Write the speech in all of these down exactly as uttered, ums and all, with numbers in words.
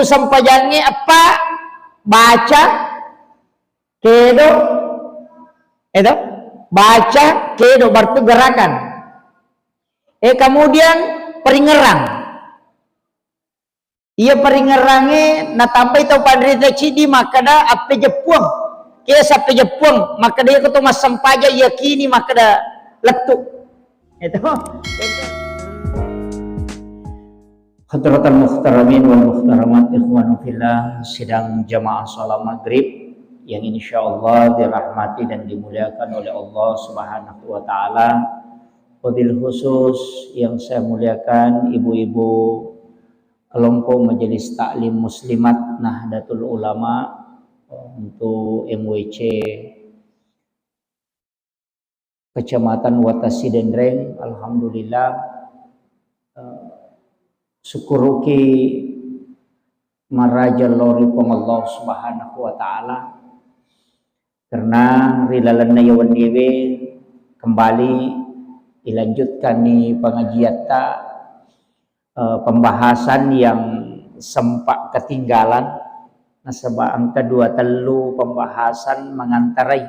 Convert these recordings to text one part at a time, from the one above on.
Sempajangnge eppa, baca, kedo, edo, baca, kedo, berarti gerakan. Eh, kemudian peringerang. Iya peringerangnge natambai tau panrita ciddi makkeda appejeppuang. Ke sappejeppuang, makkeda iya ko to massempajang yakini makkeda lettu. Itu. Hadratal muhtaramin wal muhtaramat, ikhwanu fillah, sidang jamaah salat maghrib yang insyaallah dirahmati dan dimuliakan oleh Allah Subhanahu wa taala. Wabil khusus yang saya muliakan ibu-ibu kelompok Majelis Taklim Muslimat Nahdlatul Ulama untuk M W C Kecamatan Watasi Denreng, alhamdulillah, eh, syukuruki maraja lao ri Puang Allah Subhanahu wa taala, karena ri lalenna iya wenniewe kembali ilanjutkanni pengajiatta, eh, pembahasan yang sempat ketinggalan, nasaba engka dua tellu pembahasan mengantarai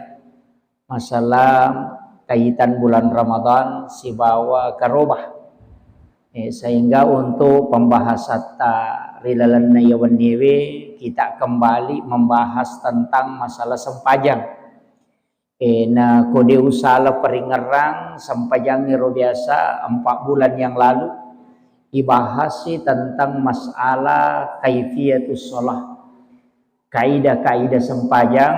masalah kaitan bulan Ramadan sibawa karobah. Eh, sehingga untuk pembahasatta ri lalenna iya wenniewe, kita kembali membahas tentang masalah sempajang. Eh, na kode usala peringerang sempajangnge ro biasa empat bulan yang lalu, ibahasi tentang masalah kaifiatus shalah, kaidah-kaidah sempajang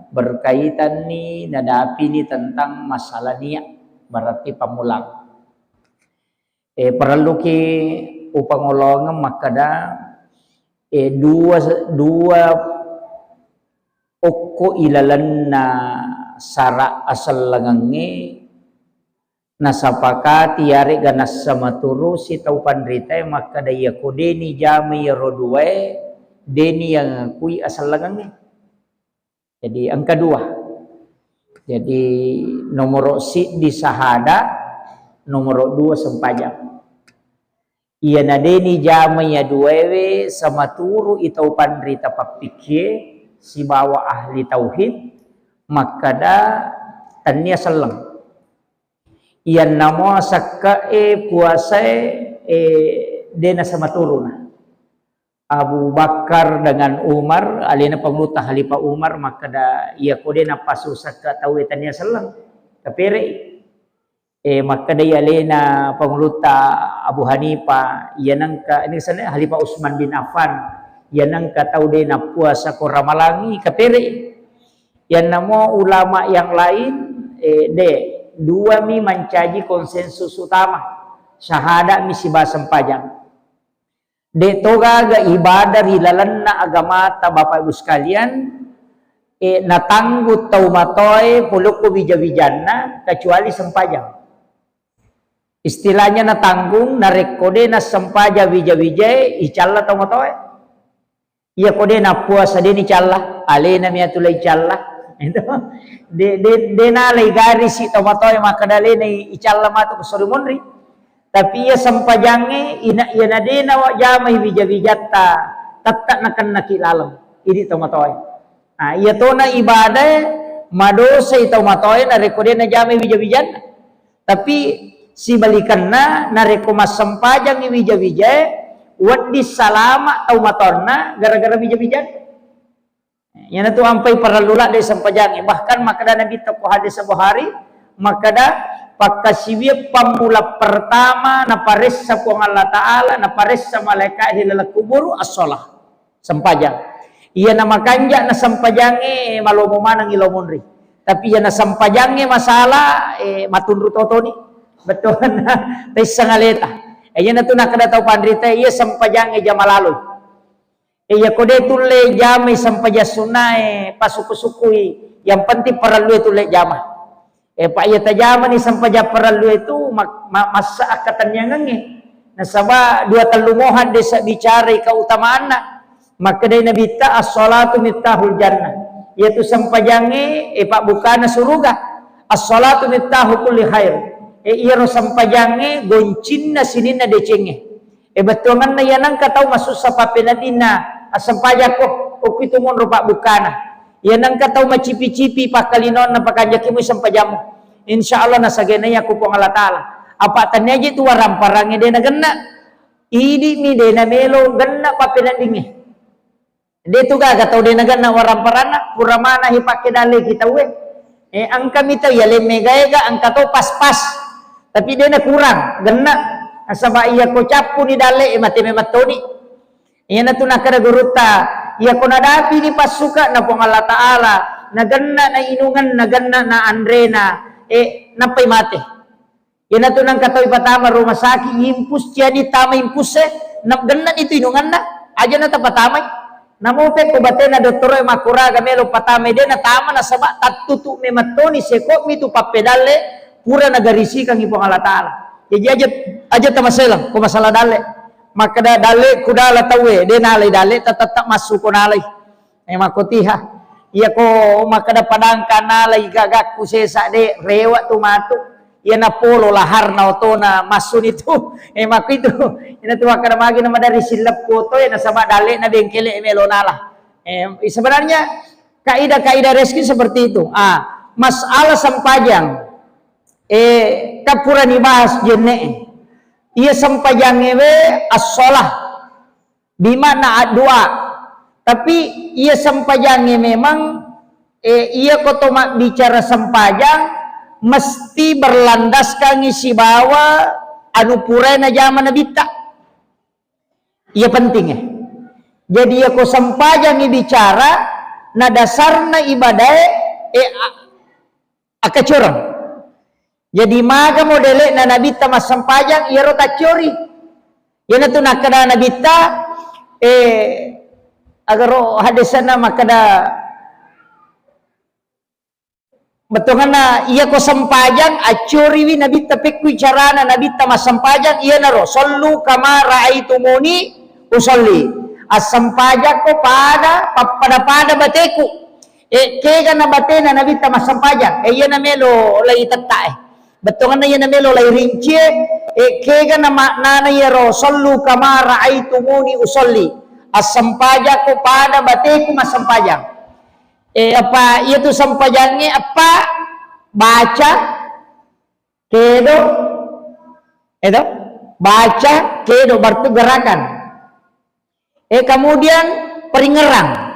berkaitanni nadapini tentang masalah niat, berarti pammulang. Eh, parelluki upangolongeng makkeda, eh, dua, dua okko ilalenna sara asellengengnge nasapakati yarega nassamaturu sitau panritae makkeda, iya ko deni jama iyaro duae, deni yang akui asellengengnge. Jadi engka dua. Jadi nomoro siddi sahada, nomoro dua sempajang. Iyana deni jama iya duaewe samaturu itau panrita pappikkie sibawa ahli tauhid makkeda tennia selleng. Iyanna mua sekke'e puasae, eh, dena samaturuna. Abu Bakar dengan Umar, alena Pangulutta Khalifah Umar makkeda, iya ko de nappasu sekke tauwe tennia selleng, kaperei. Eh, makkeda iya alena Pangulutta Abu Hanifah, iya nengka, ini sana Khalifah Utsman bin Affan, iya nengka tau de nappuasa ko Ramalangi, kaperei. Iyanna mo ulama yang lain, eh, de, dua mi mancaji konsensus utama, syahada mi siba sempajang. De to gaga ibadah ri lalenna agamata, Bapak Ibu sekalian, eh, natanggung tau matoe polokko wija-wijanna kecuali sempajang. Istilahnya natanggung, narekko de nassempajang wija-wijae, icalla tau matoe. Iya ko de nappuasa de nicalla, alena mi atu lai calla. Itu. De, de, de nalai garisi tau matoe makkeda alena icalla matu ko sori monri. Tapi iya sempajangnge, ina, iyana de nawajamai wija-wijatta, tette nakennaki laleng. Idi tau matoe. Nah, iya tona ibadae, madosai tau matoe narekko de najamai wija-wijanna. Tapi sibalikenna, narekko massempajangngi wija-wijae, wedding salama tau mataonna gara-gara wija-wijanna. Iyanatu ampai parellu ladde sempajangnge. Bahkan makkeda Nabitta ko hadis Bukhari, makkeda, pakkasiwiang pammula pertama naparessa Puang Allah Ta'ala, naparessa malaikat ri laleng kuburu, as-shalah. Sempajang. Iya namakanja na sempajangnge malomo manengngi lao monri. Tapi iya na sempajangnge masalah, eh, matunru totoni. Bettuanna, taisseng aleta. Eh, iyanatu nakkeda tau panrita, iya sempajangnge jama laloi. Eh, iya ko de tulle jamai sempajang sunnae, pasukku-sukkui. Yang penting parellue tulle jama. Eh, pa iya tajamani sempajang parellue tu, ma-, ma-, massa akkatenniangengnge. Nasaba dua tellu mohang desa bicarai keutamaanna. Makkedai Nabitta, "As-shalatu miftahul jannah." Iyatu sempajangnge, eh, pabbukana suruga. "As-shalatu miftahu kulli khair." Eh, iyaro sempajangnge goncinna sininna decengnge. Eh, bettuangenna iya nengka tau masussa pappeneddinna Sempajakko, okki tu monro pabbukkana. Iya nengka tau macipi-cipi pakkalinonna pakanjaki mu sempajammu. Insya Allah nasagena iya ku Puang Allah Ta'ala. Apa tania je tu waramparangnge de nagenna. Idi mi de namelo genna pappeneddingnge. De tu gaga tau de nagenna waramparanna, pura mana hi pakke dalle ki tauwe. Eh, engka mi tau iya lemme gaega, engka to pas-pas. Tapi de nakurang, genna. Nasaba iya ko cappu ni dalle, eh, mate memettoni. Iyanatu nakkeda gurutta, iyako nadapini passuka na Puang Allah Ta'ala, nagenna na inungan, nagenna na anrena, eh, nappai mate. Iyanatu nangka tau ipatama rumah sakit, impus ciani tama impus e, na-, genna itu inunganna, aja na tapatamai. Namo pekko batena dottoro e makkuraga melo patamai, de natama nasaba tattutu memettoni, sekomi tu pappedalle, pura nagarisikangi Puang Allah Ta'ala. Jaji aja, aja tamaselang ko masalah dalle. Makkeda dalle ku dala tauwe, de nalai dalle, ta-, tetap massu ko nalai. Eh, makkotiha. Iya ko makkeda padangka nalai gagakku sesa de, rewa tu matu. Iya napolo laharna otona massuni tu. Eh, makku itu. Ina tu makkeda magi na madari silleppo to, eh, nasaba dalle na bengkele melo nala. Eh, sebenarnya kaidah-kaidah rezeki seperti itu. Ah, masalah sempajang. Eh, kapurani bahas jenne. Iya sempajangnge we as-shalah, bimakna addu'a. Tapi iya sempajangnge memang, eh, iya ko to mabbicara sempajang mesti berlandaskangi sibawa anu purae najama nabitta. Iya penting, eh. Jadi iya ko sempajangngi bicara na dasarna ibadae, eh, a-, akkacoreng. Jadi maga modele'na nabitta massempajang, iyaro taccori. Iyanatu nakkeda nabitta, eh, agaro haddesanna makkeda, bettuanna iya ko sempajang, accoriwi nabitta pekkui carana nabitta massempajang, iyanaro, "Shollu kama ra'aitumuni usolli." Assempajakko pada, pappada-pada bateku. Eh, kega na batena nabitta massempajang. Eh, iya na melo lai tetta, eh. Bettuanna iya na melo lai rinci, eh. Eh, kega na maknana iyaro, "Shollu kama ra'aitumuni usolli." Assempajakko pada bateku massempajang. Eh, apa iya tu sempajangnge apa? Baca, kedo, eh, to? Baca, kedo, berarti gerakan. Eh, kemudian peringerang.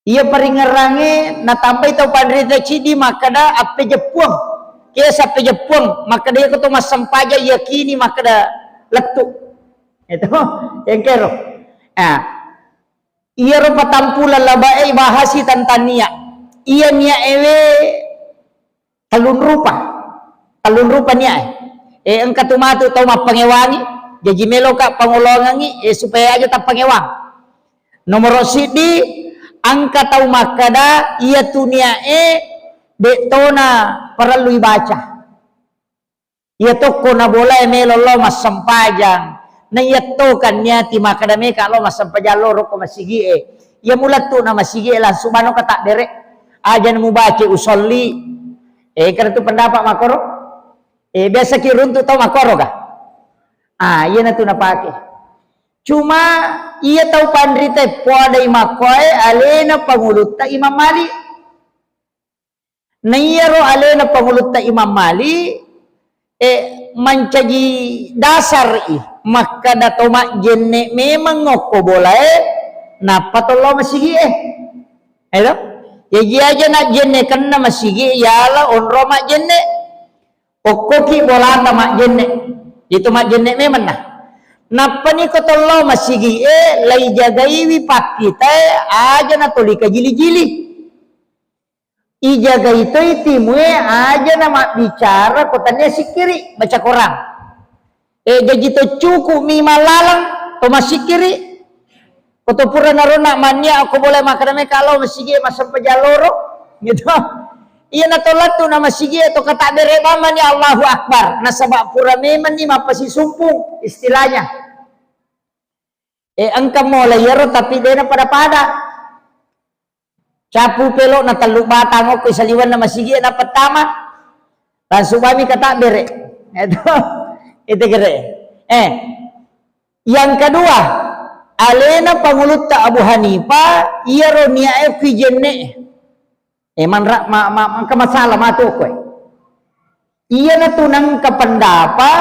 Iya peringerangnge natambai tau panrita ciddi makkeda appejeppuang. Kesa appejeppuang, makkeda iya ko to massempajang yakini makkeda lettu. Itu, engkero. Ah. Iyaro patampulang labae bahasi tentang niat. Iya niat ewe tellung rupa. Tellung rupa niat e. Eh, engka tu matu tau mappangewangi, jaji meloka pangolongangi, eh, supaya aja tappangewang. Nomoro siddi, engka tau makkeda, iya tu niat e, de tona parellu ibaca. Iya tokko na bolae melo lao massempajang. Na iya to kan niati makkeda meka lao massempajang loro ko masigi e. Iya mulettu na masigi e langsung bano ka tabbere. Aja na mubaca usolli. Eh, kena tu pendapat makoro. Eh, biasa ki runtu tau makoro ka. Ah, iya na tu napake. Cuma iya tau panrita e poadai makkoe alena pangulutta Imam Malik. Na iyaro alena pangulutta Imam Malik, eh, mancaji dasar i makkeda to majjenne memeng okko bolae nappa to lao masigi e. Edo? Jaji aja najjenne kenna masigi e, yala onro majjenne. Okkoki bolata majjenne. Itu majjenne memeng na. Nappani ko to lao masigi e, lai jagaiwi pakkitae aja na toli kajili-jili. Ijagai toi timue aja na mabbicara ko tania sikkiri, baca Quran. Eh, jaji to cukup mi mallalang to massikkiri. Ko to pura naronna mannia ko boleh makkeda meka lao masigi e massempajang loro. Gitu. Iya na to lettu na masigi e to katabbere bambani Allahu Akbar. Nasaba pura memang ni mappasisumpung istilahnya. Eh, engka mo layero tapi dena pada-pada. Capu pelo na tellu batang okko saliwenna masigi na pertama. Langsung bami katabbere. Itu, itu kere. Eh, yang kedua, Alena pangulutta Abu Hanifah, iyaro niae okki jenne'e. Eh, manra-, ma-, ma-, engka masalah matu okkoe. Iyanatu nengka pendapa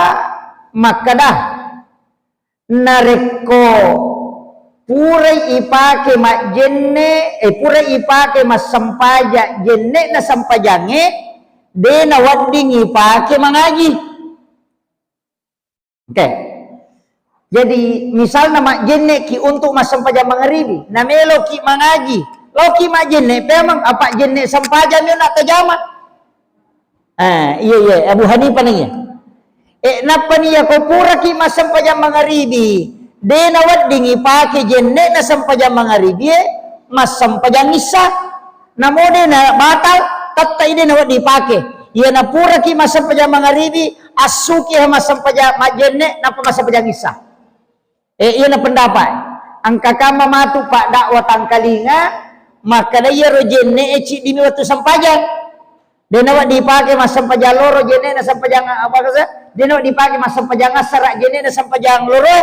makkeda, narekko purai ipake majjenne, eh, purai ipake massempaja jenne'na sempajangnge, de nawedding ipake mangaji. Oke. Jadi, misalna majjenneki untuk massempajang mangaribi, nameloki mangaji, laoki majjenne, pemeng apa jenne sempajang mi nak tajama. Eh, iya, iya, Abu Hanifah na iya. Eh, nappa ni yako puraki massempajang mangaribi, de nawedding ipake jenne'na sempajang mangaribi, eh, massempajang issa. Namo de na batal, tettai de nawedding ipake. Iya napuraki massempajang mangaribi, assuki ha massempajang majjenne, nappa massempajang issa. Eh, iyana pendapat. Engka kamma matu pak dakwah tangkalinga, makkeda iyaro jenne'e ciddimi wettu sempajang. De nawedding ipake massempajang loro jenne'na sempajang apa kasa? De nawedding ipake massempajang assara jenne'na sempajang loro.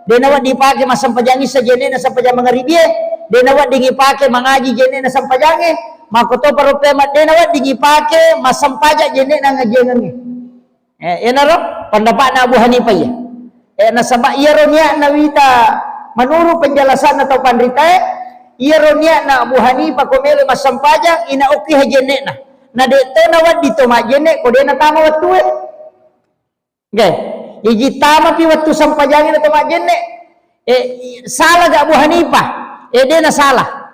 De nawedding ipake massempajang issa jenne'na sempajang mangaribie. De nawedding ipake mangaji jenne'na sempajangnge. Makkotopa ro pema de nawedding ipake massempajang jenne'na ngajiangengnge. Eh, iyanaro pendapatna Abu Hanifah iya. Eh, nasaba iyaro niatna wita, menurut penjelasanna tau panritae, iyaro niatna Abu Hanifah ko melo massempajang, ina okki ha jenne'na. Na de to nawedding to majjenne ko de natama wettue. Oke. Iji tamapi wettu sempajangnge na to majjenne. Eh, i-, salah ga Abu Hanifah? Eh, de na salah.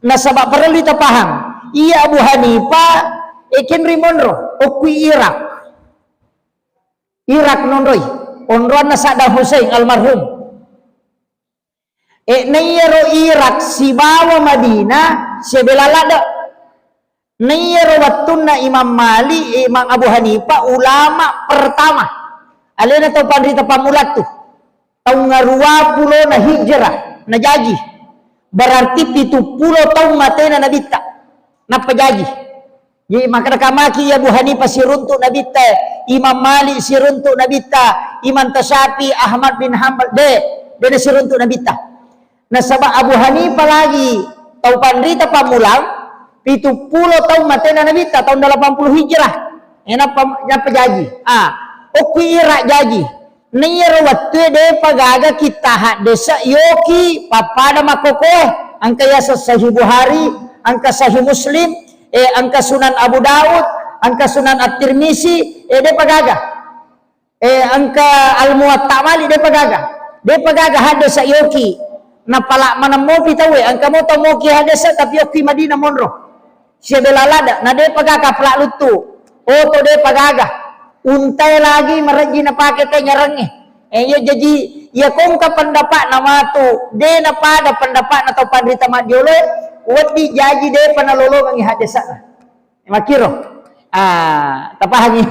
Nasaba parellu tapahang. Iya Abu Hanifah, eh, kenri monro, okkui Irak. Irak nonroi, onroanna Saddam Hussein almarhum. E, naiyaro Irak sibawa Madinah siabela ladde. Naiyaro wettunna Imam Malik, Imam Abu Hanifah, ulama pertama. Alena tau panrita pammulattu. Taung aruwa pulona hijrah najaji. Berarti pitu pulo taung matena nabitta. Nappa jaji. Jadi, makkeda kamaki iya Abu Hanifah siruntu nabitta, Imam Malik siruntu nabitta, Imam Tasyafi, Ahmad bin Hanbal, de, de nasiruntu nabitta. Nasaba Abu Hanifah lagi tau panrita pammulang, pitu pulo taung matena nabitta, taung delapan puluh hijrah. Eh, nappa, nappa jaji. Ah, okki Irak jaji. Naiyaro wettue depa gaga kitta haddese yoki pappada makkokoe, engka yaseng Sahih Bukhari, engka Sahih Muslim, eh, engka Sunan Abu Daud, engka Sunan At-Tirmizi, eh, depa gaga. Eh, engka Al-Muwatta Malik depa gaga. Depa gaga haddese yoki. Napala maneng mopi tauwe, engka mo tau moki haddese tapi okki Madinah monro. Siabela ladde, na depa gaga pala luttu. Oto depa gaga. Untae lagi marejji napake te nyarengnge. Eh, iya jaji, iya kongka pendapatna matu, de napada pendapatna tau panrita maddioloe, wedding jaji depa nalolongengi haddesana. Makkiro. Ah, tapahangi.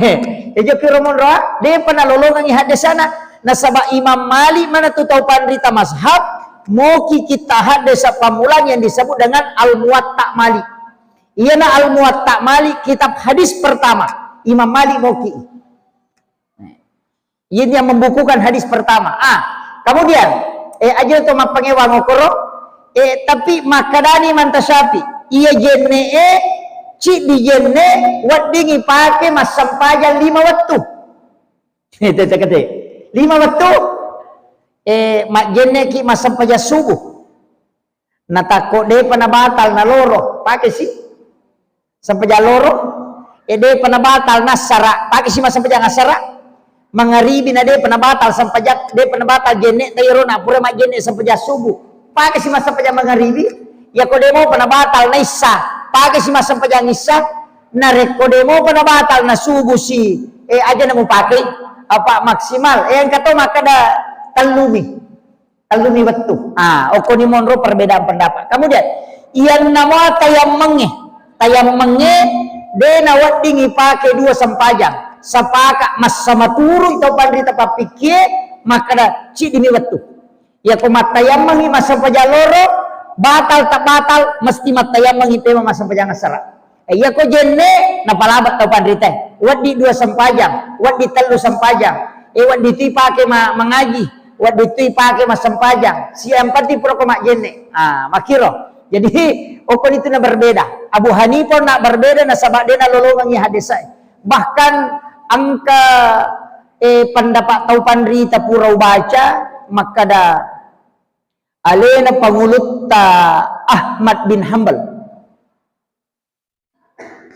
Ejo kiro monro, ah, depa nalolongengi haddesana. Nasaba Imam Malik manatu tau panrita mazhab, moki kitta haddesa pammulang yang disebut dengan Al-Muwatta Malik. Iyana Al-Muwatta Malik, kitab hadis pertama. Imam Malik moki. Ini yang membukukan hadis pertama. Ah, kemudian, eh, aja to mappangewang okoro, eh, tapi makkadani Imam Tasyafi, iya jenne'e, ciddi jenne, wedding ipake massempajang lima wettu. Tete kete. Lima wettu, eh, majjenneki massempajang subuh. Natakko depa nabatal naloro, pakesi sempajang loro, e depa nabatal nassara, pakesi massempajang assara, mangaribi na depa nabatal sempajang, depa nabatal jenne, tairo na pura majjenne sempajang subuh, pakesi massempajang mangaribi, yako de mopa nabatal naissa, pakesi massempajang issa, narekko de mopa nabatal na subuh si, e aja na mupake, apa maksimal, e engka to makkeda tellumi. Tellumi wettu. Ah, okkoni monro perbedaan pendapat. Kemudian, iyanna mua tayammengnge. Tayammengnge de nawedding ipake dua sempajang. Sepakat massama turu tau panrita pappikkie, makkeda ciddimi wettu. Yako mattayammengi massempajang loro, batal tak batal, mesti mattayammengi pema massempajang assara. Eh, iyako jenne, napalaba tau panrita. Weddi dua sempajang, weddi tellu sempajang. Eh, weddi tu ipake ma-, mangaji. Wedding tu ipake massempajang. Si yang penting pura ko majjenne. Ah, makkiro. Jadi, okko itu na berbeda. Abu Hanifah na berbeda nasaba de nalolongengi hadis e. Bahkan engka, eh, pendapat tau panrita pura ubaca, makkada alena pangulutta Ahmad bin Hambal.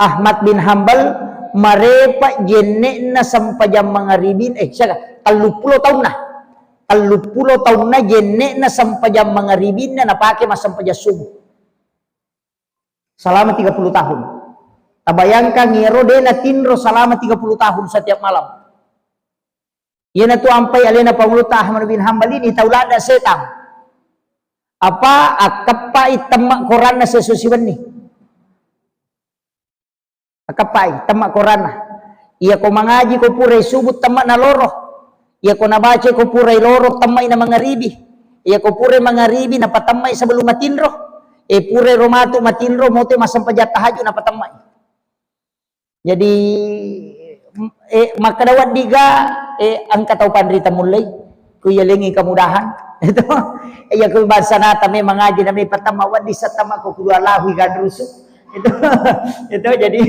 Ahmad bin Hambal marepa jenne'na sempajang mangaribin, eh, siaga? Telluppulo taunna. Telluppulo taunna jenne'na sempajang mangaribinna napake massempajang subuh. Selama tiga puluh tahun. Tabayangkan iyaro de natinro selama tiga puluh tahun setiap malam. Iyanatu ampai alena pangulutta Ahmad bin Hambal ini tau ladda setang. Apa akkeppai temma koranna seso siwenni. Akkeppai temma koranna. Iya ko mangaji ko purai subuh temma naloro. Iya ko nabaca ko purai loro temma ina mangaribi. Iya ko purai mangaribi napatemmai sebelum matinro. Eh, purai ro matu matinro mote massempajang tahajud napatemmai. Jadi, eh, makkeda weddiga, eh, engka tau panrita mullei, ku yalengi kemudahan. Itu, iya ku bangsa nata memang ngaji na me patamma weddi satamma ko kudu Allahu ganrusu. Itu, itu jadi,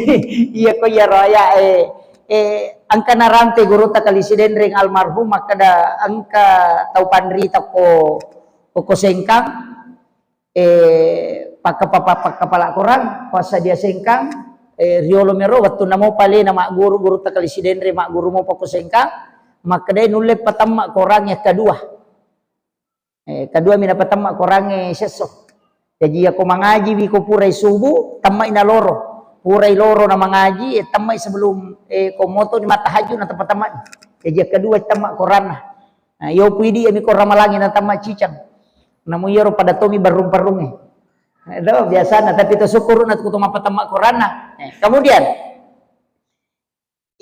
iya ko iya roya, eh, eh, engka narante gurutta Kali Sidenreng almarhum makkeda engka tau panrita ko, ko Sengkang, eh, pakkapa-, pakkapala Korang, passadia Sengkang, eh, riolo mero wettunna mopa alena magguru, gurutta Kali Sidenreng magguru mopa ko Sengkang, makkedai nulle patemma Korang yang kedua. Eh, kedua mina patemma Korangnge sesso. Jaji yako mangaji wi ko purai subuh, temmai naloro. Purai loro na mangaji, eh, temmai sebelum, eh, ko moto ni mattahajud na temma-temma. Jaji yang kedua temma Koranna. Nah, yo puidi ami ko ramalangi na temma cicang. Namu iyaro pada tomi barrung-parrungnge. Itu biasana, tapi to syukur na tu to mappatemma Koranna. Eh, kemudian,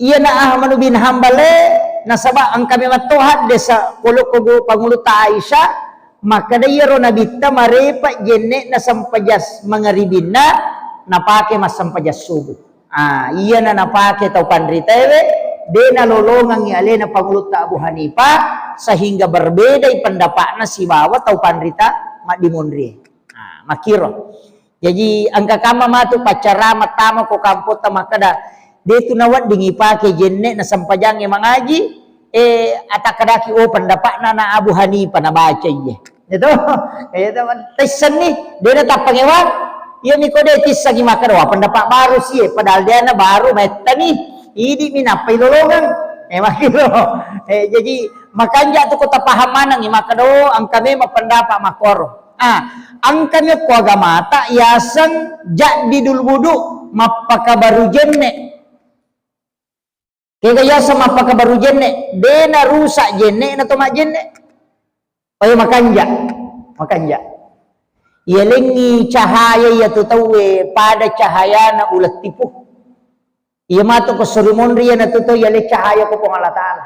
iyana Ahmad bin Hambale, nasaba engka memang to haddesa polo ko gu-, pangulutta Aisyah, makkeda iyaro nabitta marepa jenne'na sempajas mangaribinna, napake massempajas subuh. Ah, iyana napake tau panritaewe, de nalolongengngi alena pangulutta Abu Hanifah, sehingga berbedai pendapatna sibawa tau panrita maddimonrie. Ah, makkiro. Jaji engka kamma matu paccarama tama ko kampotta makkeda, de tu nawedding ipake jenne na sempajangnge mangaji, eh, atakkedaki, oh, pendapatna na Abu Hanifah nabaca iye. Itu, itu, tessenni, de natappangewang. Iya miko de tissengi makkeda, wah, pendapat baru sie, padahal de na baru maettani, idi mi nappai lolongeng. Eh, makkiro. Eh, jaji makanja tu ko tapaham manengngi makkeda, oh, engka memang pendapat makkoro. Ah, engkami ko agamata yaseng jaddidul wudu, mappakabaru jenne. Kega yaseng mappakabaru jenne, de narusak jenne na to majjenne. Oh, iya, makanja, makanja. Yalengngi cahaya iya tu tauwe pada cahayana uleng tipu. Iya matu ko suri monri iya na tu tau yale cahaya ko Puang Allah Taala.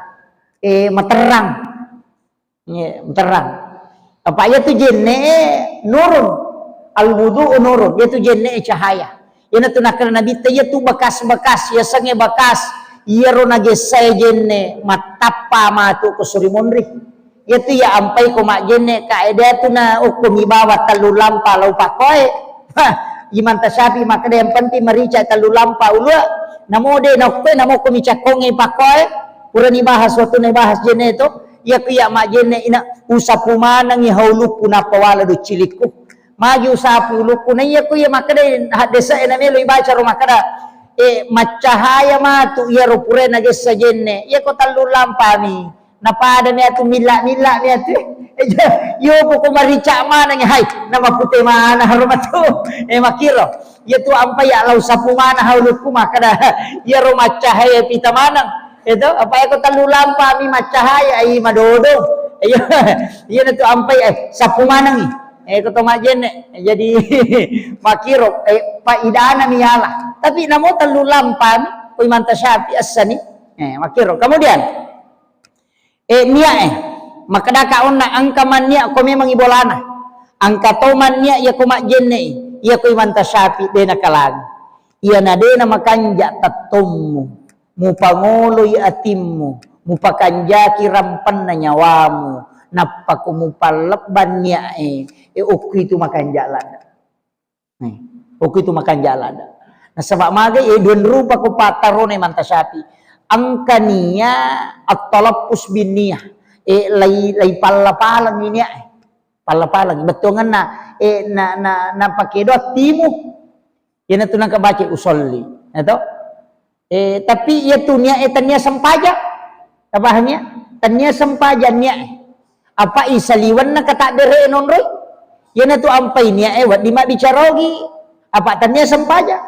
Eh, materrang. Iya, terang. Apa iya tu jenne nurun. Al wudu nurun. Iya tu jenne cahaya. Iya tu nakkeda Nabitta iya tu bekas-bekas, iya sengnge bekas. Iyaro nagessae jenne mattappa matu ko suri monri. Iya tu iya ampai ko majjenne ka ede tu na okko mi bawa tellu lampa lau pakkoe. Hah, Imam Tasyafi makkeda yang penting merica tellu lampa ulua. Namo de nokkoe namo ko mi cakkonge pakkoe. Purani bahas waktu ne bahas jenne to. Iya ku iya majjenne ina usapu manengngi haulukku nappa wala doccilikku. Magi usapu ulukku na iya ku iya makkeda haddesa e na melo ibaca ro makkeda, eh, maccahaya matu iya ro pura nagessa jenne. Iya ko tellu lampami. Napada mi atu milla-milla mi atu. Iyo poko marica maneng hai. Nama pute mana haro matu. Eh, makkiro. Iya tu ampai ya lau sapu mana haulukku makkeda. Iya ro maccahaya pita maneng. Itu, apa eko tellu lampa mi maccahaya, ai madodo. Iya, iya na tu ampai, eh, sapu manengngi. Eh, ko to majjenne. Jadi, makkiro, eh, paidana mi yala. Tapi namo tellu lampa mi, ko Imam Tasyafi essani. Eh, makkiro. Kemudian, eh, nia, eh, makkedaka onna engka mannia ko memang ibolana. Engka to mannia iya ko majjenne, iya ko Imam Tasyafi de nakalangi. Iyana de namakanja tettommu, mupangoloi atimmu, mupakanjaki rampenna nyawamu, Nappa ko mupallebbang niae, e, okkuitu makanja ladde. Nih, okkuitu makanja ladde. Nasaba magai, e, dua rupa ko pattarona Imam Tasyafi'i. Engka nia at-talaffuz bin niyah. E, lai, lai palla-palangi niae. Palla-palangi. Bettuangenna, e, na, na, napakedo attimu. Iyanatu nangka baca usolli. Ya to? Eh, tapi iyatu niae tania sempajang. Tapahang ya? Tania sempajang niae. Apa isaliwenna katabbere nonroi? Iyanatu ampai niae wedding mabbicara ogi. Apa tania sempajang?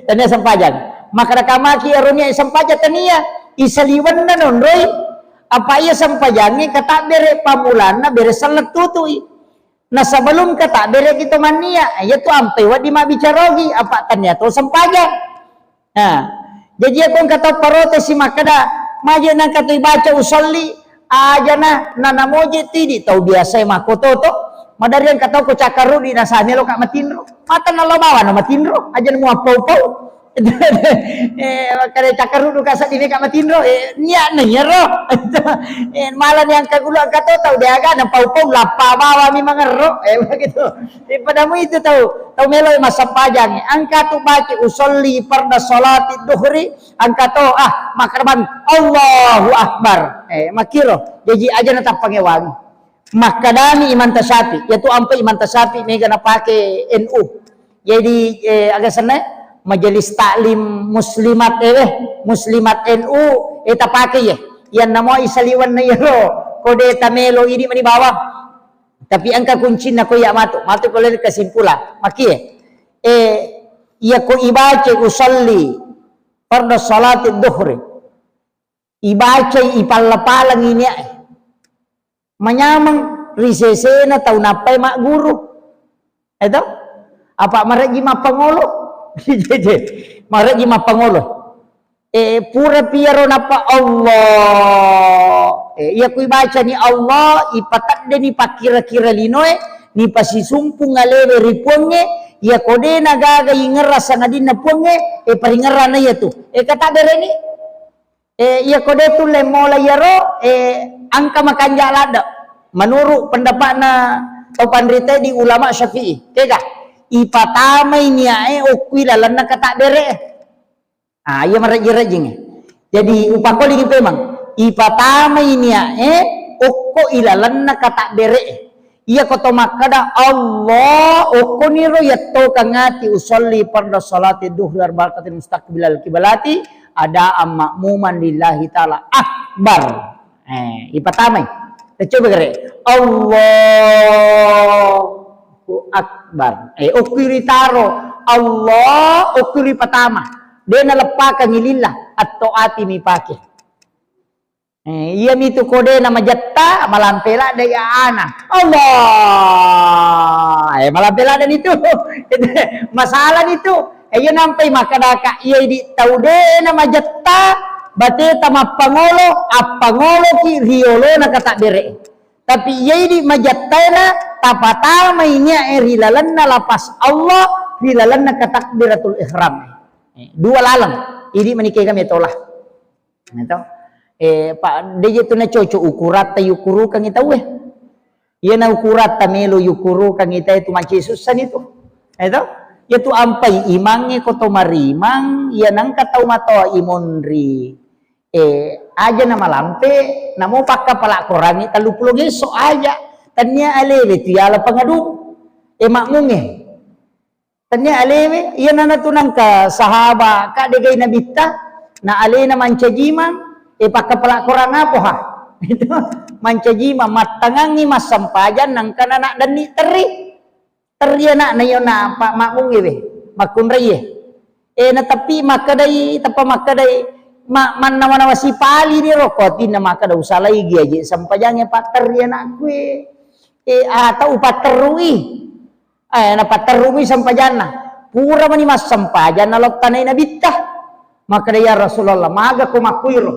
Tania sempajang. Maka rakamaki aro niae sempajang tania. Isaliwenna nonroi. Apa iya sempajangnge katabbere pamulanna bere sellettutui. Nah, sebelum katabbere kita mania, iyatu ampai wedding mabbicara ogi, apa tania to sempajang. Nah, jaji aku engka tau protes si makkeda, maje nangka tu ibaca usolli, aja na, na, namoje tidi tau biasa makkoto to. Madari engka tau ko cakkarudi nasame lo ka matinro. Mata nallo bawa na matinro, aja nemu appau-pau. Eh, makkeda cakkaruddu ka seddi meka matinro, eh, niatna iyaro. Eh, malah ni angka gulu angka to tau deaga na pau-pau lappa bawami mangerro. Eh, begitu. Eh, padamu itu tau, tau melo massempajang. Angka tu baca usolli farda salati duhri, angka to, ah, makkeda bang, Allahu Akbar. Eh, makkiro. Jaji aja na tappangewangi. Makkedani Imam Tasyafi, iyatu ampai Imam Tasyafi mega napake N U. Jadi, eh, aga senna, Majelis Taklim Muslimat, eh, Muslimat N U, eh, tapake ye. Iyanna mo isaliwenna iyaro, kode tamelo idi mani bawang. Tapi engka kuncinna ko iya matu, matu ko lele kesimpulan. Makie, eh, iya ko ibaca usolli farda salati duhri. Ibacai, ipalla-palangi niae. Manyameng ri sesena tau nappai magguru. Eto? Apa mareji mappangolo? Mareji mappangolo. Eh, pura piaro nappa Allah. Eh, iya ku ibacani Allah, ipateddeni pakkira-kira linoe, nipasisumpung alewe ri Puangnge, iya ko de nagaga ingerra sangadinna Puangnge, eh, paringerrana iyatu. Eh, kata bereni? Eh, iya ko de tulle mola iyaro, eh, engka makanja ladde. Menurut pendapatna tau panrita di ulama Syafi'i, kega? Ipatamai niae okkui lalenna katabbere. Ah, iya marejjing-rejjingnge. Jadi upakolingi pemang, ipatamai niae okko ilalenna katabbere. Iya ko to makkeda Allah, okkoniro yattokang ati usolli farda salati duhri arba rakaatin mustaqbilal kiblati adaan ma'muman lillahi ta'ala akbar. Eh, ipatamai. Tacoba gare. Allahu akbar. Eh, okkui ritaro. Allah, okkui ripatama. De naleppakangi lillah, atto ati mipake. Eh, iya mitu kode na majetta, malampe ladde iya ana. Allah. Eh, malampe ladde nitu. Masalah nitu. Eh, iya nampai makkadaka, iya idi tau de na majetta, bateta mappangolo, appangoloki riolona katabbere. Tapi iya idi majettaena, tapatamai niae ri lalenna lapas Allah, ri lalenna katakbiratul ihram. Eh, dua laleng. Idi manike kami tola. Nah, to. Eh, pa, de je tu na cocok ukuratta yukurukangi tauwe. Iya na ukuratta melo yukurukangi tauwe tu mancaji sussa ni tu. Eh, to. Iya tu ampai imangnge ko to marimang, iya nangka tau matoa imonri. Eh, aja na malampe, namo pakkapala korangi tellu pulo gesso aja. Tania alewe tu yala pangadu. Eh, makmunge. Tania alewe, iya nana tu nangka sahaba, ka degai nabitta, na alena mancajimang, e pakkapala korang apoha. Itu mancajimang, mattangangi massempajang, nangka nana denni terri. Terri anakna iyo na pa makmungi we, makkunraie. E na tapi makkedai, teppa makkedai, ma-, mannawa-nawa sipali ni rokko, atinna makkeda usalai gi aje sempajangnge patterri anakku e. E, atau upatterrui. Eh, napatterrumi sempajanna. Pura mani massempajang nalottanai nabitta. Makkeda, "Ya Rasulullah, maga ko makkuiro?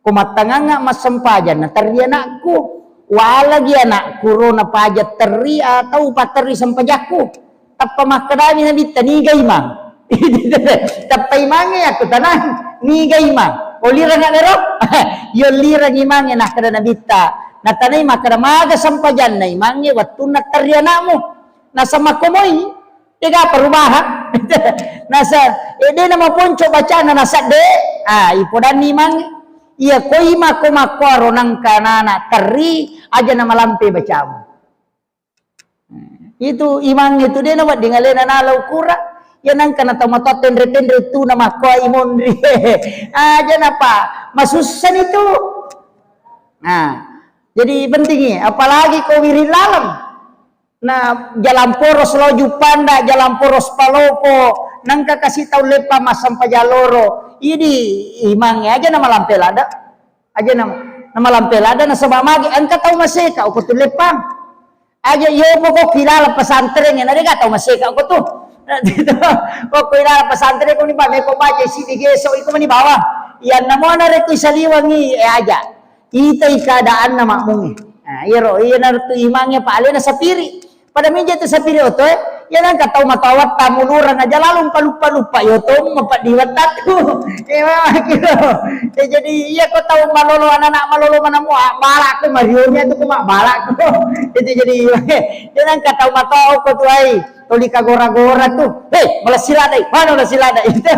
Ko mattangangnga massempajang, naterri anakku. Walagi anakku ro napaja terri atau patterri sempajakku." Tappa makkedami nabitta, "Niga imang?" Tappa imangnge, "Aku tenang, niga imang? Olirang ero?" Yolirang imangnge, nakkeda nabitta, Natanai makkeda, maga sempajanna imangnge wettunna terri anakmu? Nasa makkomoi, dega perubahan. Nasa, eh, de namaponco bacana, nasa de, ah, ipodanni imangnge. Iya koi makko-makkoaro nangka nana terri, aja namalampe bacamu. Itu imang itu de nawedding alena nala ukurang. Ya nangka na tau matoa tenre-tenre tu na makkoa imonri. Aja napa masussani tu. Nah, jadi pentingi, apalagi ko wiring laleng. Na jalan poros lo Juppanda, jalan poros Palopo, nangka kasi tau leppa massempajang loro. Idi imangnge aja namalampe lada. Aja na, namalampe lada nasaba magi engka tau maseka okko tu leppang. Aja yopo ko kilala pesantren na dega tau maseka okko tu. Okko ilala pesantren ko ni ba meko baca isi di geso iko mani bawang. Iya namo na reko isaliwangi, eh, aja. Itai keadaanna makmungi. Nah, iyaro, iya nartu imangnge pa alena sapiri. Pada meja tu sapiri oto, eh. Ya nangka tau matoa watta mulurang aja lalu paluppa-luppa, yo to mapeddi wattatu. Eh, memang gitu. Eh, jadi iya ko tau malolo anak-anak malolo manamu, ah, balakku marioni itu ko mak balakku. Itu jadi, ya nangka tau matoa ko tu ai. Toli kagora-gora tu. Hei, malassi ladai. Mana malassi ladai? Itu.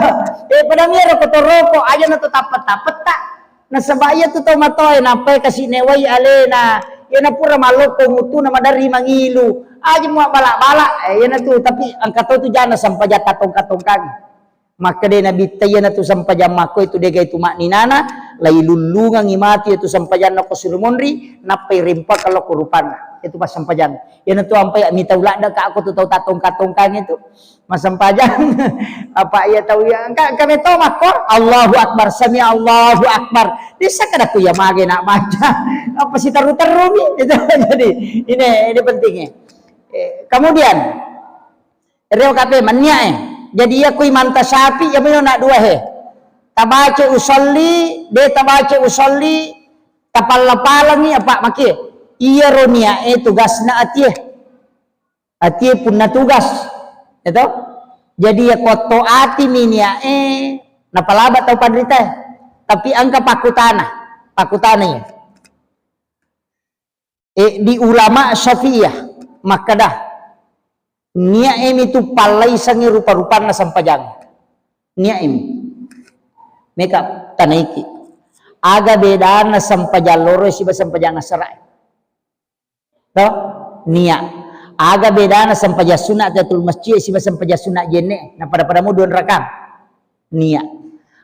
Eh, pada miro ko toroko aja na to tappet-tappetta. Nasaba iya tu tau matoa e, nappai kasi newai alena, iyana pura mallokko mutu na maderri mangilu, aja mua bala-bala, eh, iyana tu, tapi engka to tu jana sempajang tatongka-tongkangi. Makkeda Nabitta iyana tu sempajang makko itu dega itu makninana, lailullungangi matu itu sempajanna ko suri monri, nappai rimpakka lo ko rupanna. Itu pas sempajang. Iyana tu ampai mita uladda ka ko tu tau tatongka-tongkangi tu. Massempajang. Apa iya tau iya? Engka, engka metto makko, Allahu Akbar, sami Allahu Akbar. Dessa kada ku iya mage nak baca. Apa siteru-terumi? Itu jadi ini, ini pentingnya. Eh, kemudian, reo kape mannia eh. Jadi iya kui manta sapi, iya mino nak dua he. Tabaca usolli, de tabaca usolli, tapalla-palangi apa makie. Iya ronia eh tugasna atie. Atie punna tugas, ya toh? Jadi ya kotto ati mi niae napalaba tau panritae. Tapi engka pakkutana, pakkutana ya. Eh, di ulama Syafi'iyah makkeda, niae mi tu pallaisangi rupa-rupanna sempajang. Niae mi. Meka tanaiki. Aga bedana sempajang loro siba sempajang asarae? To? Nia. Aga bedana sempajang sunna tahiyatul masjid siba sempajang sunna jenne? Na pada-pada mu dua rakang. Nia.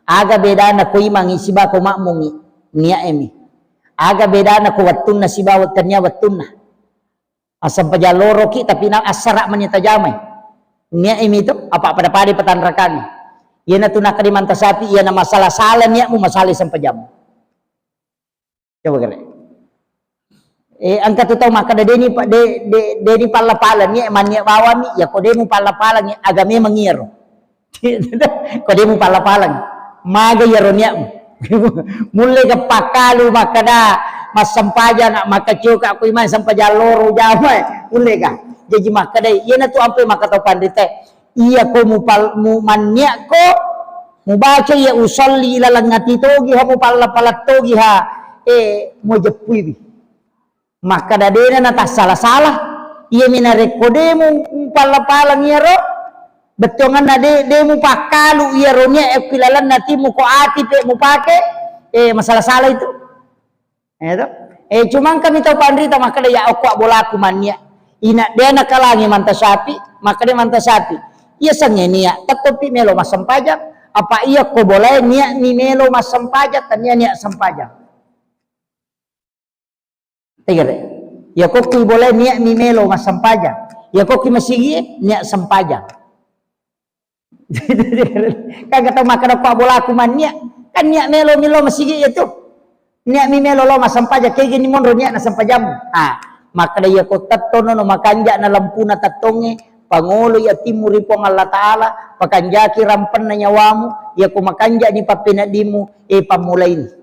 Aga bedana ko imangi siba ko makmungi? Nia emi. Aga bedana ko wettunna siba wettennia wettunna? Assempajang loroki tapi na assara mani tajamai. Nia emi to, apa pada-pada patanrakangi. Iyana tu nakkeda manta sapi, iyana masalah sala niamu, masalah sempajammu. Coba kere. Eh, engka tu tau makkeda, "Deni pa-, de-, de-, deni palla-pala ni, mannia bawang mi." Ya ko demu palla-pala ni, aga memang iyaro. Ko demu palla-pala ni. Maga iyaro niamu. Mulle ga pakkalu makkeda, "Massempajang nak, makkacoka ko imang sempajang loro jamae." Mulle ga. Jaji makkeda, iyana tu ampe makkeda tau panrita. Iya ko mupal-, mu-, manniakko, mubaca iya usolli ilaleng ati togi ha, mupalla-pala togi ha, eh, mujeppuiwi. Makkeda dena natassala-sala. Iyami narekko de mu-, mupalla-palang iyaro, bettuanganna de, de mupakkalu iyaro nia e ku ilalenna atimu ko ati pe mupake, eh, masala-sala itu. Eh, to? Eh, cuma engkami tau panrita makkeda, "Ya okko abbolaku mannia." Ina de nakalangi manta sapi, makkeda manta sapi, "Iya sengnge nia, tettopi melo massempajang." Apa iya ko bolae nia mi melo massempajang, tania nia sempajang. Tegere. Ya ko ki bolae nia mi melo massempajang. Ya ko ki masigi nia sempajang. Kan kata makkeda ko abbolaku mannia, kan nia melo mi lo masigi itu. Nia mi melo lo massempajang, kegini monro nia na sempajammu. Ah, makkeda iya ko tettono no makanja na lempuna tettonge, pangoloi atimmu ri Puang Allah Taala, pakanjaki rampenna nyawamu, iya ko makanja ni pappeneddimmu, eh, pammulaini.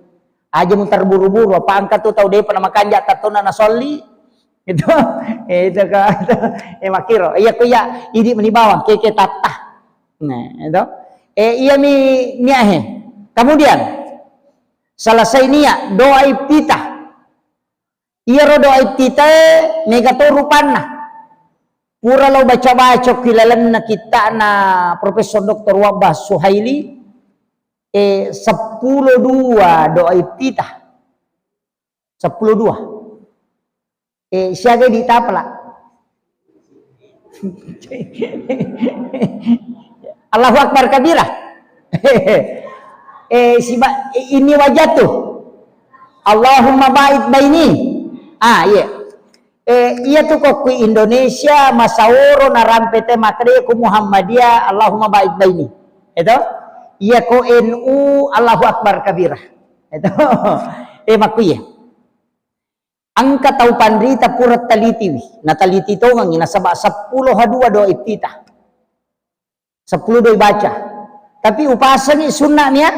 Aja muterburu-buru, apa engka tu tau depa na makanja tettona na solli. Itu, itu ka, itu. Eh, makkiro. Iya ko iya, idi meni bawang, keke tatta. Nah, itu. Eh, iya mi nia he. Kemudian, selesai nia, doai pita. Iyaro doa iftitae mega to rupanna. Pura lao baca-baca ki lalenna kitta'na Profesor Doktor Wahbah Suhaili, eh, seppulo dua doa iftitah. Seppulo dua. Eh, siaga di tapala. Allahu Akbar kabira. Eh, siba, eh, ini wajah tuh. Allahumma ba'id baini. Ah, iya. Eh, iya tu ko kui Indonesia, Masaworo narampe te makkeda ko Muhammadiyah, Allahumma ba'id baini. Itu? Iya ko N U, Allahu Akbar kabira. Itu. Eh, makkuye. Engka tau panrita pura talitiwi, nataliti tongengi, nasaba seppulo ha dua doa iftitah. Seppulo doa ibaca. Tapi upasengi sunna mia,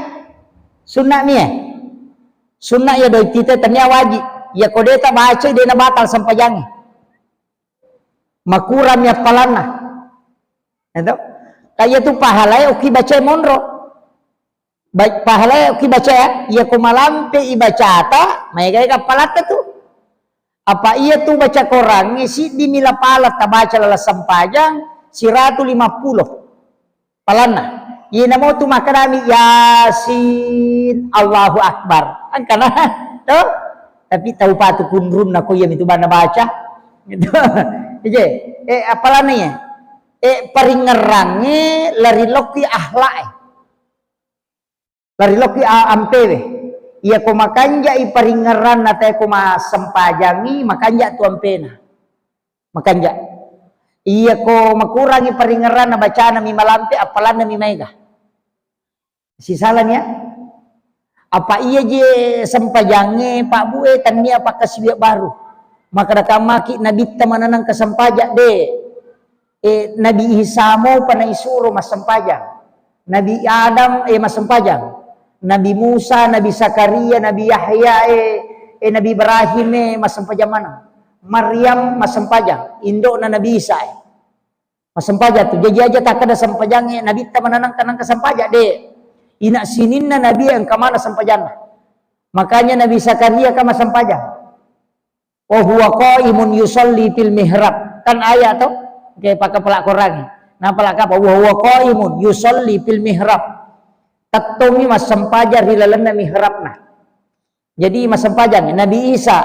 sunna mia. Sunna iya doa iftitah tania wajib. Iya ko de ta baca de na batal sempajangi. Makurang mi appalanna. Itu. Kaya tu pahalae oki baca monro. Ba-, pahalae ki baca ya, iya ko malampe ibacata, maega-ega palatta tu. Apa iya tu baca korangnge, siddi mila pala tabaca lala sempajang, siratu lima pulo palanna. Iya namo tu makkedami, "Yasin, Allahu Akbar." Angkana, to? Tapi tau patu kunrunna ko iya mitu bana baca. Gitu. Ije, eh, apalanna iya? Eh, paringngerangnge lari lokki akhlak e. Lari lokki a-, ampewe. Iya ko makanjai paringngeranna tae ko massempajangi, makanja tu ampena. Makanja. Iya ko makurangi paringngeranna bacana mi malampe, appalanna mi maega. Sisalani ya. Apa iya je sempajangnge, Pak Bu, eh, tania pakkasiwiang baru. Makkeda kammaki nabitta mananang kesempajang, de. Eh, Nabi Isa mopa naisuro massempajang. Nabi Adam, eh, massempajang. Nabi Musa, Nabi Zakaria, Nabi Yahya, eh, eh, Nabi Ibrahim, eh, massempajang maneng. Maryam massempajang, indo'na Nabi Isa, eh. Massempajang tu. Jaji aja takkeda sempajang, eh, nabitta mananang kanang kesempajang, de. Ina sininna nabi engka mana sempajanna. Makanya Nabi Zakaria ka massempajang. "Wa huwa qaimun yusalli fil mihrab." Kan ayat to? Oke, pakai pelak Quran. Nah, pelak apa? "Wa huwa qaimun yusalli fil mihrab." Tettongi massempajang ri lalenna mihrabna. Jadi massempajang Nabi Isa,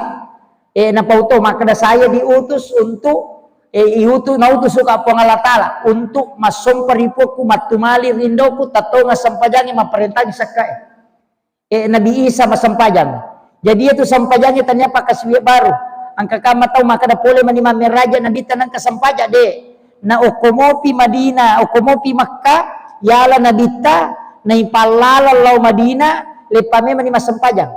eh, napauto makkeda, "Saya diutus untuk, eh, iutu-, nautus suka Puang Allah Ta'ala untuk massompa ri puakku, mattumali rindoku, tettonga sempajangi, mapparentangi sekkae." Eh, Nabi Isa massempajang. Jadi itu sempajangi tania pakkasiwiang baru. Engka kamma tau makkeda pole mani mammeraja nabitta nengka sempajang, de. Na okko mopi Madinah, okko mopi Makkah, yala nabitta, naipallaleng lao Madinah, leppa memani massempajang.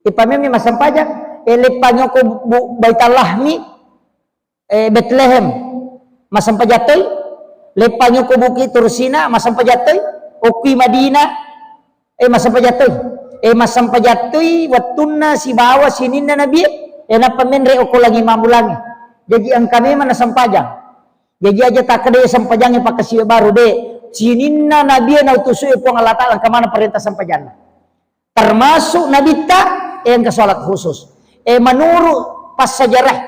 Leppa memani massempajang, eh, leppa nyoko bu-, bu-, Baitallahmi, eh, Betlehem, massempajang toi, leppa nyoko Bukit Tursina, massempajang toi, okkui Madinah, eh, massempajang toi, eh, massempajang toi wettunna sibawa sininna Nabi, eh, nappa menre okko langi mammulangi. Jaji engka memang nasempajang. Jaji aja takkeda sempajangnge pakkasiwiang baru, de. Sininna Nabi nautusu Puang Allah Ta'ala, engka mana perintah sempajanna. Termasuk nabitta, eh, engka salat khusus. Eh, menurut passajarah,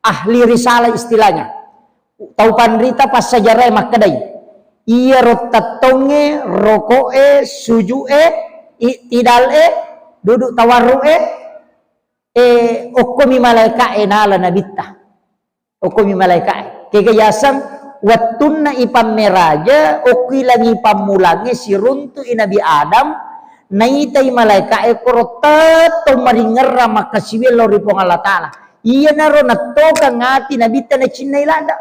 ahli risalah istilahnya. Tau panrita passajarah makkedai. Iyaro tettongnge, roko'e, suju'e, i'tidal'e, duduk tawarru'e, eh, okkomi malaika'e nala nabitta. Okkomi malaika'e. Kega yaseng wettunna ipammeraja, okki langi pammulangnge siruntu'i Nabi Adam, naitai malaika'e koro tettong maringerrang makkasiwiang lao ri Puang Allah Ta'ala. Iyanaro nettokang ati nabitta nacinnai ladda.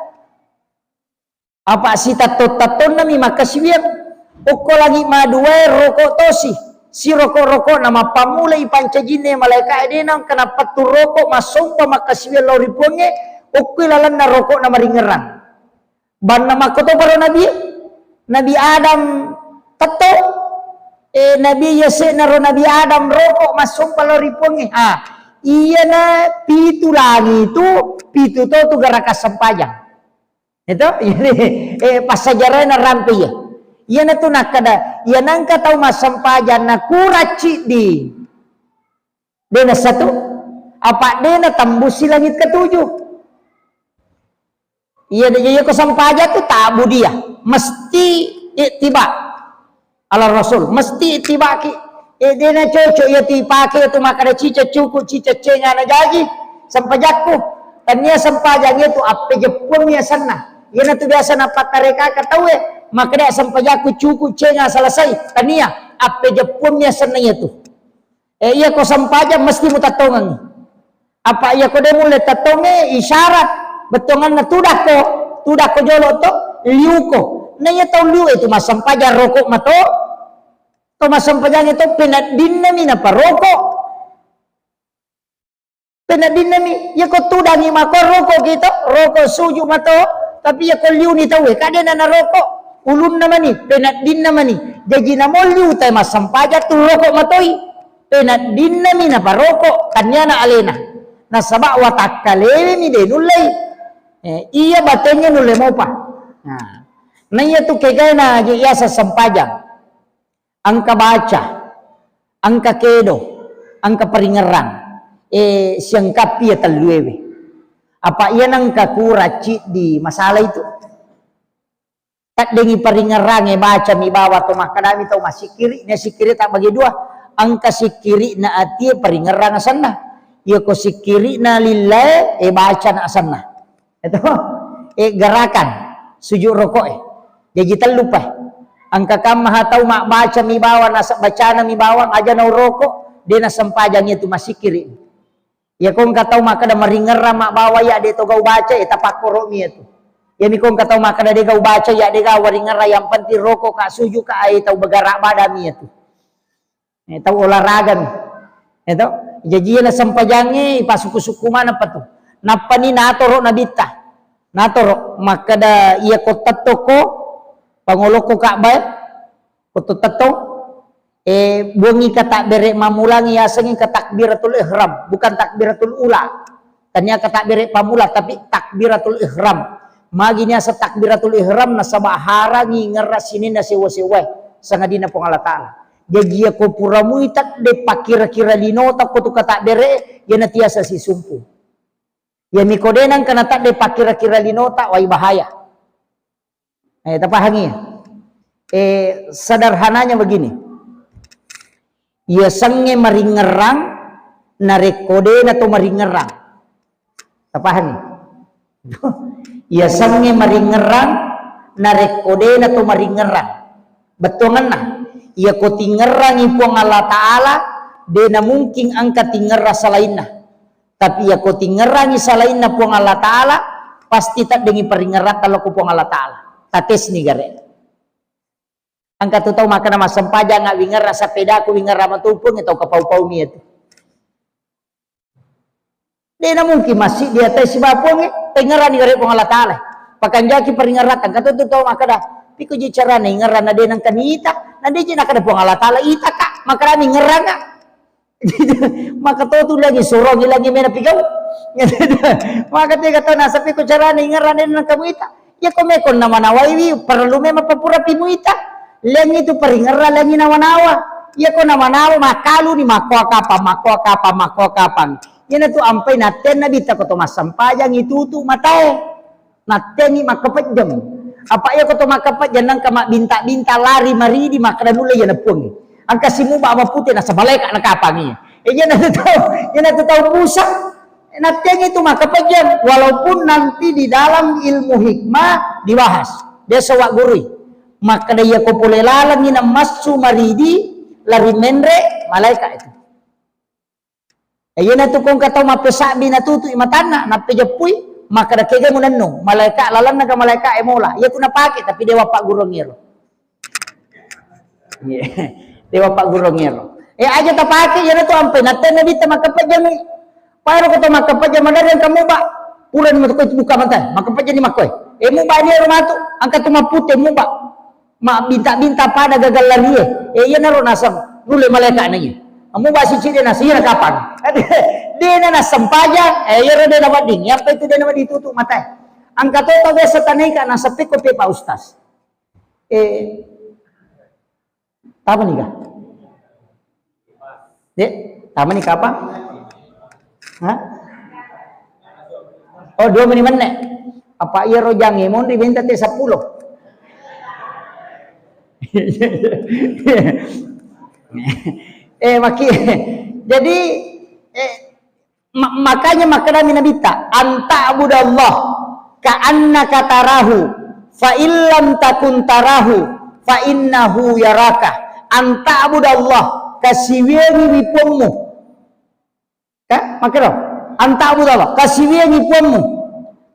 Apa sitetto-tettonnami makkasiwiang. Okko langi maduae roko tosi. Siroko-rokona mappammulai pancajinna malaika'e de nengka nappettu roko massompa makkasiwiang lao ri Puangnge, okkoi lalenna rokona maringerrang. Banna makkotoparo Nabi, Nabi Adam tetto, eh, Nabi yase'naro Nabi Adam roko massompa lao ri Puangnge. Ah, iyana pitu langi tu, pitu to tu garaka sempajang. Itu, eh, passajarana rampe iya. Iyanatu nakkeda, iya nengka tau massempajang nakura ciddi. De' nassatu, apa' de' natembusi langit ketujuh. Iya, de', iya ko sempajang tu ta'budiyah, mesti ittiba' ala Rasul, mesti ittiba'ki. Eh, de' nacocok iya tu ipake tu makkeda ciceng cuku', ciceng cenga na jaji sempajakku. Tania sempajang itu appejeppuammi asenna. Iyana tu biasa napattareka ka tauwe, makkeda sempajakku cuku' cenga selesai. Tania, appejeppuammi asenna iya tu. Eh, iya ko sempajang mesti mutattongengngi. Apa' iya ko de' mulle tattongnge, isyarat bettuanganna tudakko, tudakko jolo' to, liuko. Na iya tau liu itu massempajang roko' mato, to massempajang itu peneddinna mi naparoko'. Peneddinna mi, iya ko tudangngi mako roko' ki to, roko' suju' mato, tapi iya ko liuni tauwe, ka de' na naroko', ulunna mani, peneddinna mani. Jaji namo liu tae massempajang tu roko' matoi. Peneddinna mi naparoko', taniana alena. Nasaba' watakkalewe mi de' nullei. Eh, iya batengnge nulle mopa. Nah, na iya tu kegaena je' iyaseng sempajang. Engka baca, engka kedo, engka paringerrang. Eh, siangkappi iya telluewe. Apa' iya nengka kurang ciddi masalah itu. Taddengngi paringerrangnge, bacami bawang to makkedami tau massikkiri', na sikkiri' tabbagi dua, engka sikkiri'na atie, paringerrang asenna. Iya ko sikkiri'na lillae, eh, bacana asenna. Itu, eh, gerakan, sujud roko'e. Jaji tellu pa. Engka kamma ha tau mabbacami bawang, nasaba' bacanami bawang, aja nauroko', de' nasempajang iya tu massikkiri'. Iya ko engka tau makkeda maringerrang mabbawa iya de' to gau baca, eh, tapakkoro'mi iya tu. Iyami ko engka tau makkeda de' gau baca iya de' gau waringerrang, yang penting roko' ka, suju' ka, ai tau bagara' badami iya tu. Eh, tau olahraga mi. Eh, to? Jaji iya nasempajangnge ipasukku-sukku maneng pa tu. Nappani natoro' nabitta. Natoro' makkeda iya ko tettokko pangolokko Ka'bae, ko to tettong, eh, buangngi ka tabbere' mammulangngi, yasengnge ka takbiratul ihram, bukan takbiratul ula. Tania ka tabbere' pammula, tapi takbiratul ihram. Magi niaseng takbiratul ihram? Nasaba' harangngi ngerra' sininna sewwa-sewwae, sangadinna Puang Allah Ta'ala. Jaji iya ko pura muita de' pakkira-kira linota ko tu ka tabbere', iyana tiasa sisumpu. Iyami ko de' nengka natadde' pakkira-kira linota, wai bahaya. Eh, tapahangi? Eh, sederhananya begini. Yasengnge maringerrang, narekko de' na to maringerrang. Tapahangi? Yasengnge maringerrang, narekko de' na to maringerrang. Bettuangenna, iya ko tingerrangi Puang Allah Ta'ala, de' na mungkin engka tingerrang salainna. Tapi iya ko tingerrangi salainna Puang Allah Ta'ala, pasti taddengngi paringerratta lao ko Puang Allah Ta'ala. Tatesni gare'. Engka tu tau makkeda massempajang, wingerrang sepedaku, wingerrang matu Puang, tau kapau-paumi itu. De' na mungkin massiddi atai sibawa Puang, tengngerranni gare' Puang Allah Ta'ala. Pakanjaki paringerratta, engka tu tau makkeda, pikko ji carana ingerrang na de' nengka niita, na de' ji nakkeda Puang Allah Ta'ala, ita ka, makkeda mingerrang ka. Maka to tu lagi surongi lagi mena pigau. Maka tega tau nasappi ko carana ingerrang de' nengka muita. Iya ko meko namanawaiwi, perlu memang papurapi muita. Lengngi tu paringerrang, lengngi nawa-nawa. Iya ko nawa-nawa, makkaluni, makkoa kapang, makkoa kapang, makkoa kapang. Iyana tu ampai natteang Nabitta ko to massempajang itutu matae. Natteangngi makkapejjang. Apa iya ko to makkapejjang nengka mabbinta-binta lari maridi makkeda nulle iyana Puangnge. Engka simuba mapute nasaba malaeka nakapangi. E, iyana tu tau, iyana tu tau Musa. Natteangngi tu makkapejjang, walaupun nanti di dalam ilmu hikmah dibahas. Biasa wa gurui. Makkeda iya ko pole lalengngi namassu maridi lari menre malaeka itu. E, iyana tu ko engka tau mappesabbi natutui matanna, nappejeppui, makkeda kega munennu, malaeka lalenna ga malaeka e mola, iya tu napake, tapi dewa pagguruang iyaro. Iya. Dewa pagguruang iyaro. E, aja tapake, iyana tu ampai, natteang Nabitta makkapejjang. Paro ko to makkapejjang, madereng ka muba, purani matu ko buka mata, makkapejjang ni makkoe. E, muba ni ero matu, engka tu mappute muba. Mabbinta-binta pada gagal larie. E, iyanaro naseng nulle malaeka na iya. Muba sicci de naseng, iyana kapang. Dena nassempajang, e, iyaro de nawedding. Iyapa itu de nawedding tutu matae. Engka to tau biasa tanaika naseng pekko pe Pak Ustaz. E, apa nika? De? Tamani kapang? Hah? Oh, dua menit menne. Apa iya rojang e monri benta te seppulo. Eh, maki. Jadi, eh, ma-, makanya makkedami Nabitta, "Anta'budallah ka'annaka tarahu, fa illam takun tarahu, fa innahu yaraka." Anta'budallah, kasiwiangiwi Puammu. Ka-, makkero, "Anta'budallah, kasiwiangi Puammu,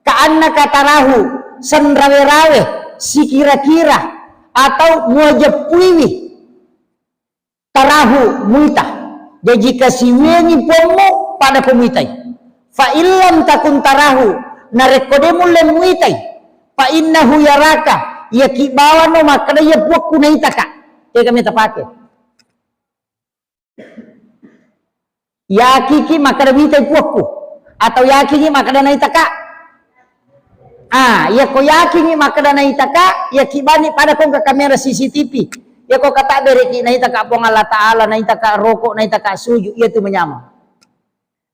ka'annaka tarahu, senrawe-rawe, sikira-kira, atau muajeppuiwi, tarahu, muita." Jaji kasiwiangi Puammu, pada ko muitai. "Fa illam takun tarahu," narekko de mulle muitai, "fa innahu yaraka," iyaki bawano makkeda iya Puakku naitaka. Tega meta pake. Yakiki makkeda mitai Puakku, atau yakiki makkeda naitaka? Ah, iyako yakiki makkeda naitaka, iyaki bani pada kongka kamera C C T V. Iyako katabereki naitaka Puang Allah Ta'ala, naitaka roko, naitaka suju, iya tu manyameng.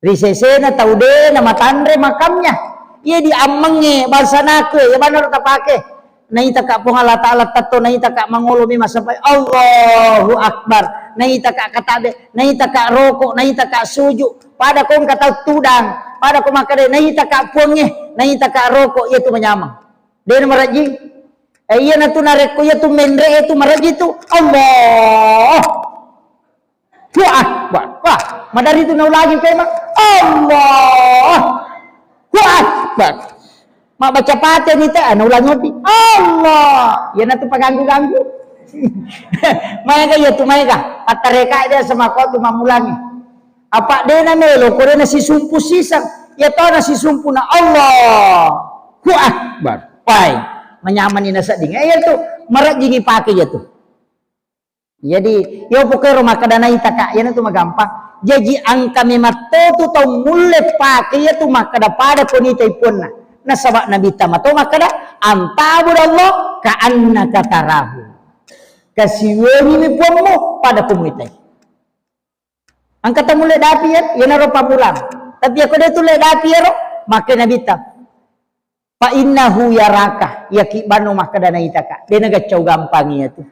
Ri sesena tau de na matanre makamnya. Iya di ammengnge bangsa naku, iya bana ro tapake. Naitaka Puang Allah Ta'ala tetto, naitaka mangolo memang sampai Allahu Akbar. Naitaka katabe, naitaka roko, naitaka suju. Pada ko engka tau tudang, pada ko makkeda, naitaka Puangnge, naitaka roko, iya tu manyameng. De na marajing. Eh, iya na tu narekko iya tu menre, iya tu marajing tu. Allah. Allahu Akbar. Wah, madari tu naulangi pemang. Allahu Akbar. Mabbaca Fatihah ni te, ah, naulangi opi. Allah. Iya na tu paganggu-ganggu. Maega iya tu maega. Attareka dia sama ko tu mamulangi. Apa de na melo, ko de na sisumpu siseng. Iya to na sisumpu na Allahu Akbar. Pai, manyamani na sedding. Eh, iya tu marajingi pake iya tu. Jadi, iya pokoknya ro makkeda naitaka, iyana tu magampang. Jaji engka memang to tu tau mulle pake iya tu makkeda pada ko nitai Puanna. Nasaba Nabitta mato makkeda, "Anta'budallah ka'annaka tarahu." Kasiwiangiwi Puammu pada ko muitai. Engka tau mulle dapi iya, iyanaro pammulang. Tapi iyako de tu le dapi iyaro, makkeda Nabitta, "Fa innahu yaraka," iyaki bano makkeda naitaka. De na gaccau gampang iya tu.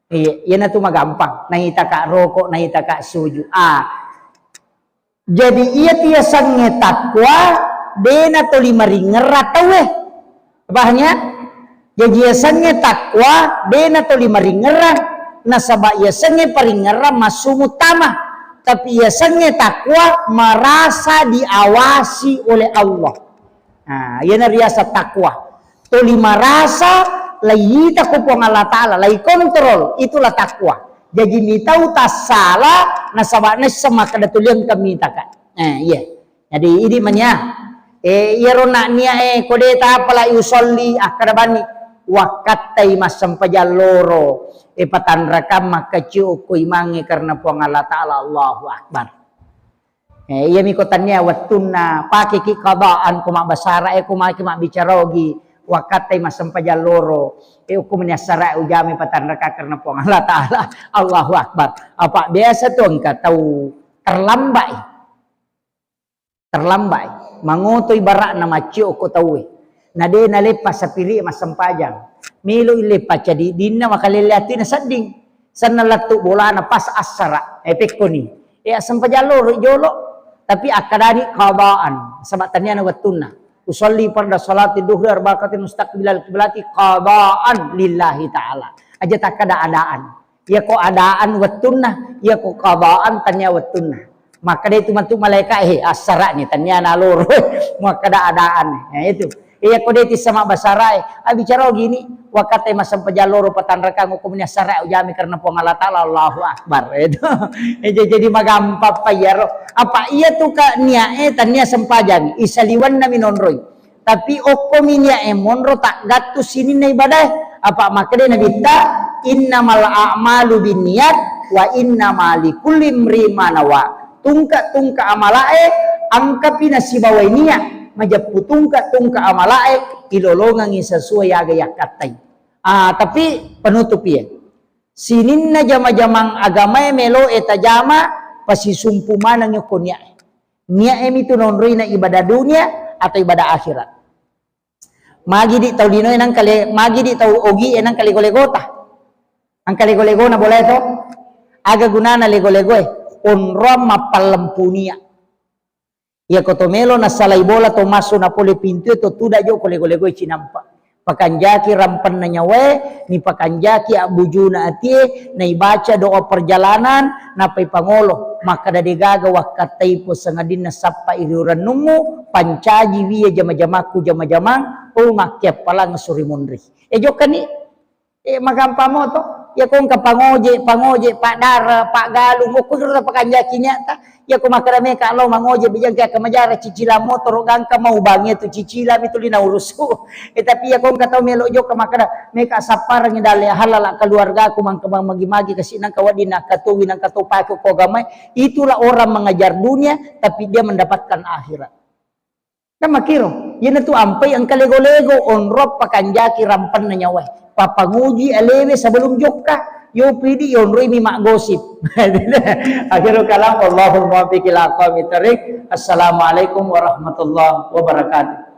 Iya, iyana tu magampang. Naitaka roko, naitaka suju. Ah. Jadi iya tu yasengnge takwa, de na toli maringerrang tauwe. Paham ya? Jaji yasengnge takwa, de na toli maringerrang. Nasaba yasengnge paringerrang massu muttama. Tapi yasengnge takwa merasa diawasi oleh Allah. Nah, iyana riaseng takwa. Toli marasa, laiyita ko Puang Allah Ta'ala, laikontrol, itulah takwa. Jaji mitau tassala, nasaba naisseng makkeda tuli engka mitaka. Eh, iya. Jadi, idi mania. Eh, iyaro na nia, eh, ko de tapala usolli, akkeda bani, wakkattai massempajang loro, eh, patanrakang makkacio ko imangnge karena Puang Allah Ta'ala, Allahu Akbar. Eh, iyami ko tania wettunna pakeki qadaan ko mabbasara, eh, ko maki mabbicara ogi, wakkattai massempajang loro, eh, okko meni assara ujami patanraka karena Puang Allah Ta'ala. Allahu Akbar. Apa biasa tu engka tau terlambat, eh. Terlambat, eh. Mangoto ibaratna maccio ko tauwe. Na de naleppa sapiri massempajang. Melo ileppa cadi dinna makalele atui na sedding. Senna lettu bolana pas assara. Eh, pekkoni. Eh, assempajang loro jolo. Tapi akkadani qadaan. Saba taniana wettunna. Usolli farda salati duhri arba rakatin mustaqbilal kiblati qadaan lillahi ta'ala. Aja takkada adaan. Iyako adaan wettunna, iyako qadaan tania wettunna. Makkeda itu matu malaika, "Eh, assara'ni, tania naloro." Makkeda adaan. Ya, itu. Iyako de tissa mabbasara, eh, abbicara gini, wakkattai massempajang loro patanrakang, okko meni assara ujami karena Puang Allah Ta'ala, Allahu Akbar. Itu. Eh, ja-, jadi magampang pa iyaro. Apa iya tu ka niae tania sempajang, isaliwanna minonroi. Tapi okkomi niae monro taggattu sininna ibadae. Apa makkeda Nabitta, "Innamal a'malu binniyat wa innama likulli imri'in ma nawa." Tungka-tungka amalae engkapi nasibawai niat, majeppu tungka-tungka amalae ilolongengi sesuai aga yakkattai. Ah, tapi penutup iya. Sininna jama-jamang agamae meloe tajama, Pasisumpu maneng ko niae. Niae mitu nonroina ibadah dunia atau ibadah akhirat. Magi di tau linoe nangka le, magi di tau ogie nangka lego-legota. Angka lego-legona bola to? Aga gunana lego-legoe? Onroang mappallempu nia. Iyako to melo nasalai bola to massu na pole pintue to tuda jo ko lego-legoe cinampa. Pakanjaki rampenna nyawae, nipakanjaki abbujuna atie, naibaca doa perjalanan, napai pangolo. Makkada degaga wakkattai po sangadinna sappa iri urennummu, pancaji wiya jama-jamakku jama-jamang, oh makkeappalang suri munri. E jokkani, e magampang moto. Iyako engka pangoje, pangoje, paddara, paggalung, okko kiro pakanjaki niata. Iyako makkada meka lo mangoje bijang ke akka majara cicilang motoro gangka mau bangi tu cicilang itu lina urusu. E tapi iyako engka tau melo jokka makkada meka sapparangi dalle halala keluargaku mangka magi-magi kasi nangka wedding nangka towi nangka to pake ko agamai. Itulah orang mengejar dunia tapi dia mendapatkan akhirat. Kan makkiro, iyanatu ampai engka lego-lego, onrong pakanjaki rampenna nyawae. Papanguji alewe sebelum jokka, yo pidi yonroi mi maggosip. Akhirul kalam, wallahul muwaffiq ila aqwamit thariq. Assalamualaikum warahmatullahi wabarakatuh.